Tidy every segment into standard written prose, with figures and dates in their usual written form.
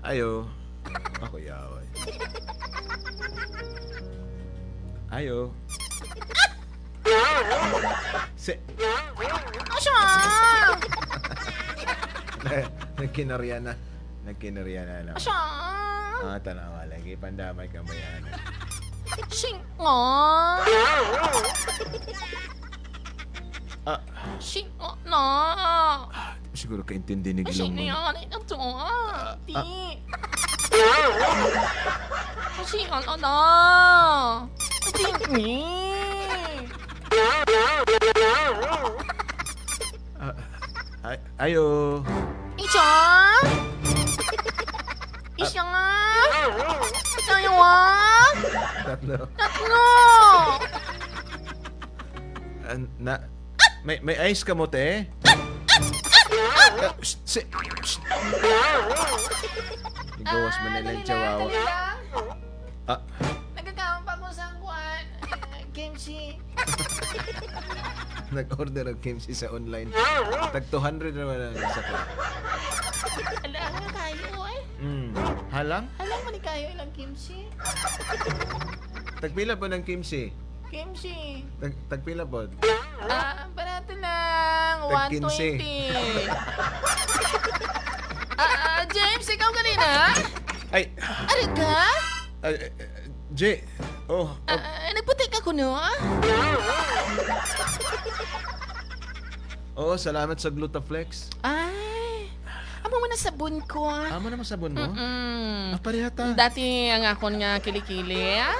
Ayo. Ako yaway. Ayo. Si Asya! Nagkinarya na. Nagkinarya na. No? Asya! Ah, tanawa lagi. Pandamay ka ba yan? Singo! Ah, Singo na! Siguro kaintindi ni Sino Gilong mo. yan? Ito ah! Di! Kasi ano na? Di! Ay, ayo. Isa! Isa! Dalawa! Tatlo. Tatlo! Na, may ice ka mo, te? Shh, si, shh. Igawas mo nila yung chihuahua. Ah, Nagkakampa ko sa kwan. Kimchi. Nag-order og kimchi sa online. Tag 200 naman ang isa ko. Ala nga kayo eh. Halang? Alam mo ni kayo ilang kimchi? Tagpila po ng kimchi? Kimchi. Tagpila po? Ah, barato lang. Tag 15. 120. James, ikaw kanina? Ay, Ari ka? Ay, ay, Jay. Oh, oh, Nagputi ka kuno? Oo, salamat sa Glutaflex. Ay, amo mo na sabon ko. Ah. Amo naman sabon mo? Mm. Ah, pareha ta. Dati ang akon nga kilikili. Ah.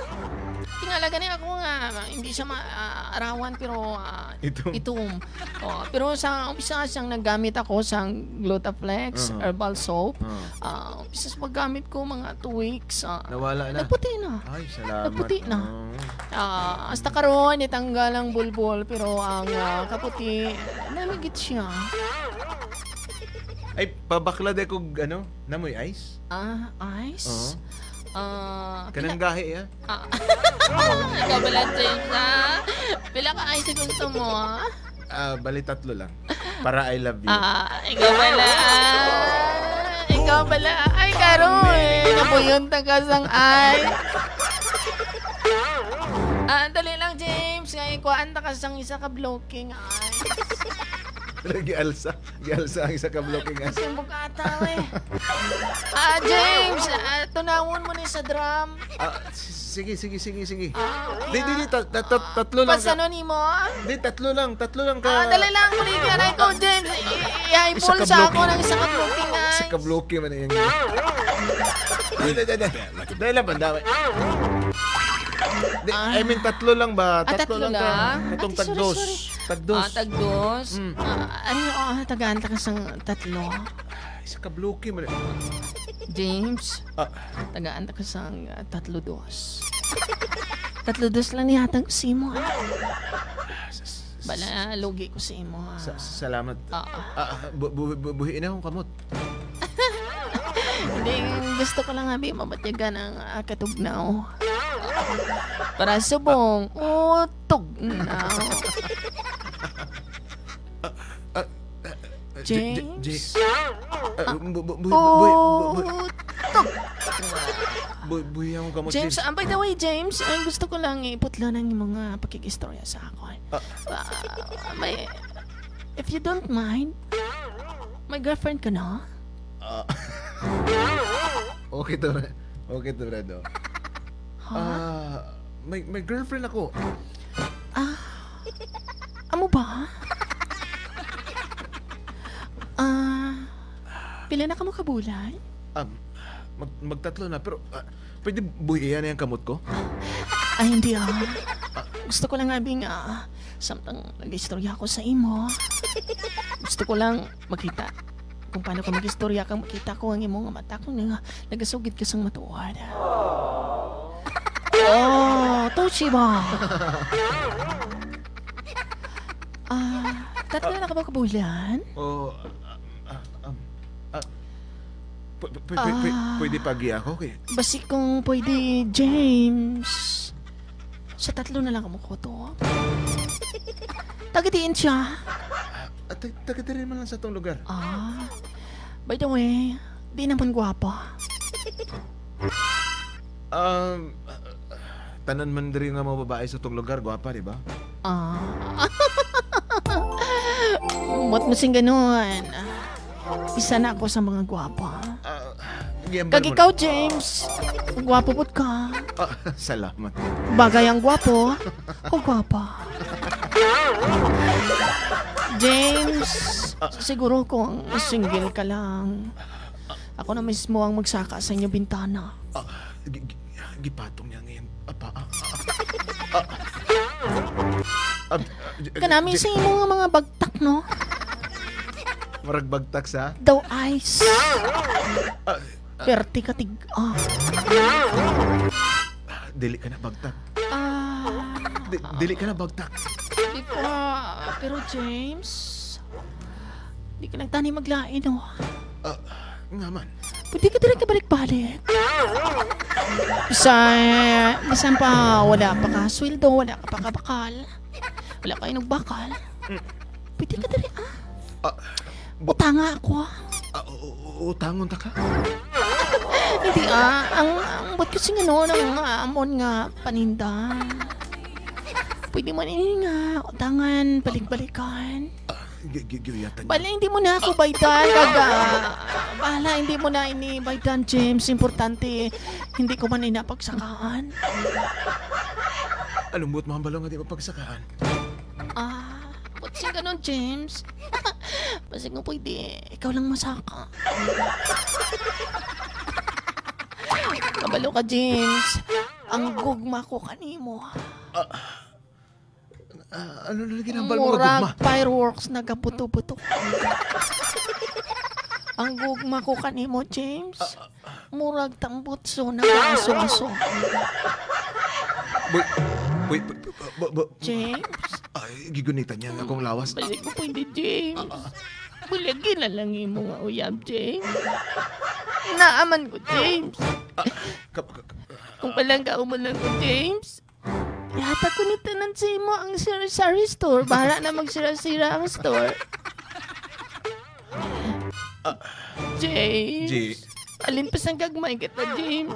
Tingala gani ako nga hindi siya maarawan pero Itom. itom. Oh, pero sa umpisa siyang naggamit ako sa Glutaflex herbal soap. Umpisa sa paggamit ko mga 2 weeks. Nawala na. Nagputi na. Ay, salamat. Nagputi na. Oh. Hasta karon itanggal ang bulbul pero ang kaputi namigit siya. Ay, pabakla de kog ano, namoy ice? Ah, ice? Oo. Pila, Kanang gahi ah. Ikaw pala, James, ah. Pila ka ice gusto mo, ah? Ah, bali tatlo lang. Para I love you. Ah, ikaw pala. Ikaw pala. Ay, karon eh. Napuyon ta ka sang ice. Ah, dali lang, James. Ngayon, kuhaan ta ka sang isa ka blocking ice. Gialsa. Gialsa ang isa ka blocking ice. Kasi bukata, eh. Ah, James, tunawon mo ni sa drum. Ah, sige, sige, sige, sige. Ah, okay. Di, di, di, tatlo lang. Pasano ni mo? Di, tatlo lang. Tatlo lang ka. Ah, dali lang. Muli ka na ikaw, James. I-eyeball Isa ka sa ako blocking. ng isa ka blocking ice. Isa ka blocking man yung. Di, di, di, di. Dahil lang, bandaway. Di, I mean, tatlo lang ba? Ah, tatlo lang ka. lang? Katong Ate, sorry, tagdos. sorry. Tagdos. Ah, tagdos. Mm. Ah, ano, tagaan ta ka sang tatlo. Isa ka blocking man. James, Ah, tagaan ta ka sang 3-2. 3-2 lang nihatag ko sa imo. Ah. Bala, lugi ko sa imo. Ah. Salamat. Ah. Ah, buhiin na akong kamot. Hindi, gusto ko lang abi mabatyagan ang katugnaw. Para subong, utugnaw. James? Utog. Buhi akong kamot, James, by the way, James, gusto ko lang iputla ng mga pakikistorya sa ako. May, if you don't mind, may girlfriend ka na? Okay to. Okay to, Bredo. Ha? May girlfriend ako. Ah, amo ba? Pila na ka mo kabulan? Magtatlo na, pero pwede buhiyan na yung kamot ko? Ay, hindi ah. Gusto ko lang abing, samtang nag-istorya ako sa imo. Gusto ko lang makita kung paano ka mag-istorya kang makita ko ang imong mata kung nagasugid ka sang matuod. Oh, touchy ba? Tatlo na ka ba kabulan? Oh, Pwede pagiya ako kay. Basi kung pwede, James. Sa tatlo na lang kamo to. Tagadiin siya. Taga diri man lang sa tong lugar. Ah. By the way, di naman gwapa. Tanan man diri nga mga babae sa tong lugar, gwapa, di ba? Ah. Ba't mo sing ganun? Isa na ako sa mga gwapa. Kag ikaw, James, gwapo pud ka. Salamat. Bagay ang gwapo o gwapa. James, siguro kung single ka lang, ako na mismo ang magsaka sa inyo bintana. Gipatong niya ngayon. Kanami sa imo nga mga bagtak, no? Marag bagtak sa? Daw ice. Perti ka tig... Dili ka na bagtak. Dili ka na bagtak. Di pa. Pero James, di ka nagtani maglain, no? Nga man. Pwede ka din kabalik-balik. Bisan pa, wala pa ka sweldo, wala ka pa kabakal. Wala ka inugbakal. Pwede ka din, Utanga ako, Utangon ta ka? Hindi, ang ba't kasi nga noon, ang amon nga paninda. Pwede mo na nga, utangan, balik-balikan. Bala, hindi mo na ako baydan, kaga. Bahala, hindi mo na ini baydan, James. Importante, hindi ko man inapagsakaan. Anong buot mo ang balong nga di mapagsakaan? Ba't siya ganun, James? Basta nga pwede, ikaw lang masaka. Kabalo ka, James. Ang gugma ko kanimo. Ano na ginambal mo gugma? Murag fireworks nagabuto-buto. Ang gugma ko kanimo, James. Murag tambutso nagaso-aso. James? Ay, gigunitan niya ang akong lawas. Balik ko pwede, James. Bulagin na lang imo nga uyab, James. Naaman ko, James. Kung palangga mo lang ko, James. Yata ko ni tanan sa imo ang sari-sari store. Bahala na magsira-sira ang store. James. G. Alin pa sang gagmay kita, James.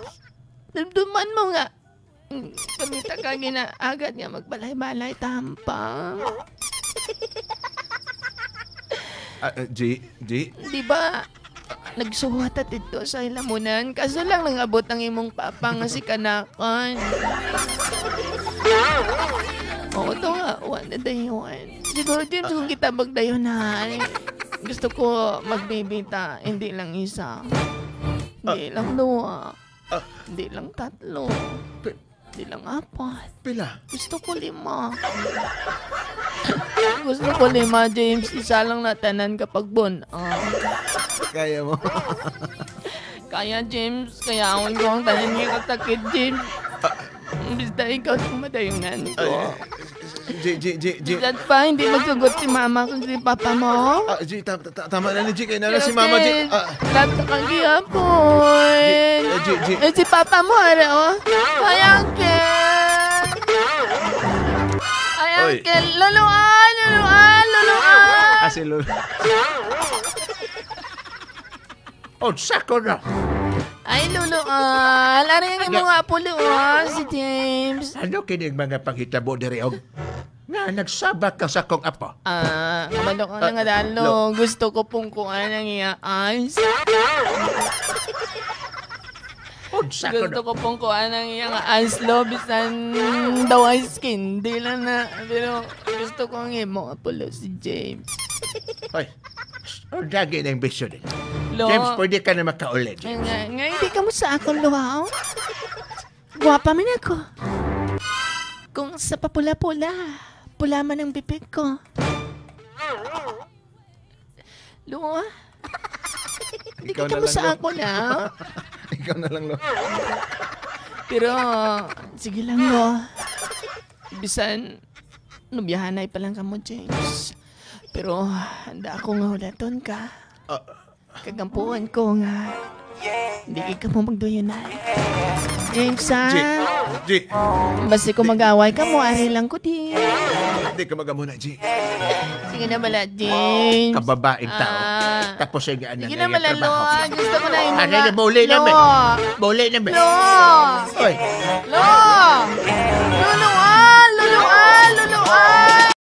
Dumduman mo nga. Pamita ka ginaagad nga magbalay-balay tampang. G, G? Di ba? Nagsuwat at ito sa hilamunan. Kaso lang nangabot ang imong papa nga si Kanakan. Oo, ito nga. Wala na dayon. Siguro, James, kung kita magdayon na, gusto ko magbibita. Hindi lang isa. Hindi lang dua. Hindi lang tatlo. Hindi lang apat. Pila? Gusto ko 5. Gusto ko 5, James. Isa lang natanan kapag bon. Kaya mo? Kaya, James. Kaya akon ko ang tanan niya katakit, James. Basta ikaw tumadayunan ko. G, G, G, G. Bisan pa, hindi magsagot si mama kung si papa mo. G, tama na ni G. Kaya na si mama, G. Lahat sa kagihapon. G, G. Eh, si papa mo, ara, oh. Ay, uncle! Ay, uncle! Luluan! Luluan! Luluan! Ah, si Lolo. Oh, sako na. Ay, Lolo, Ano yung mga pulo, si James. Ano kining mga panghitabo diri og nga nagsabak ka sa kong apo? Kabalo ka na nga dalo. Gusto ko pong kuan ang iya eyes. Gusto ko pong kuan ang iyang eyes, lo. Bisan daw ice skin. Di lang na. Pero gusto ko ang imo apo, si James. Hoy, ang dagi ng bisyo din. Lo, James, pwede ka na makauli, James. Nga, hindi ka mo sa akong luhaw. Gwapa man ako. Kung sa papula-pula, pula man ang bibig ko. Lo, hindi ka mo sa ako na. Ikaw na lang, Lo. Pero, sige lang, Lo. Bisan, nubyahanay pa lang ka mo, James. Pero, handa ako nga hulaton ka. Kagampuan ko nga. Hindi ka mo magduyunan. James, ha? G, G, Basta kung mag-away ka mo, ari lang ko di. Di ka magamuna, G. Sige na bala, James. Kababaeng tao. Ah. Tapos ay gaan Sige na na bala, trabaho. Lo. Gusto ko na yung Ano mga na, buli na, Lo. be. Buli na, be. Lo. Oy, Lo.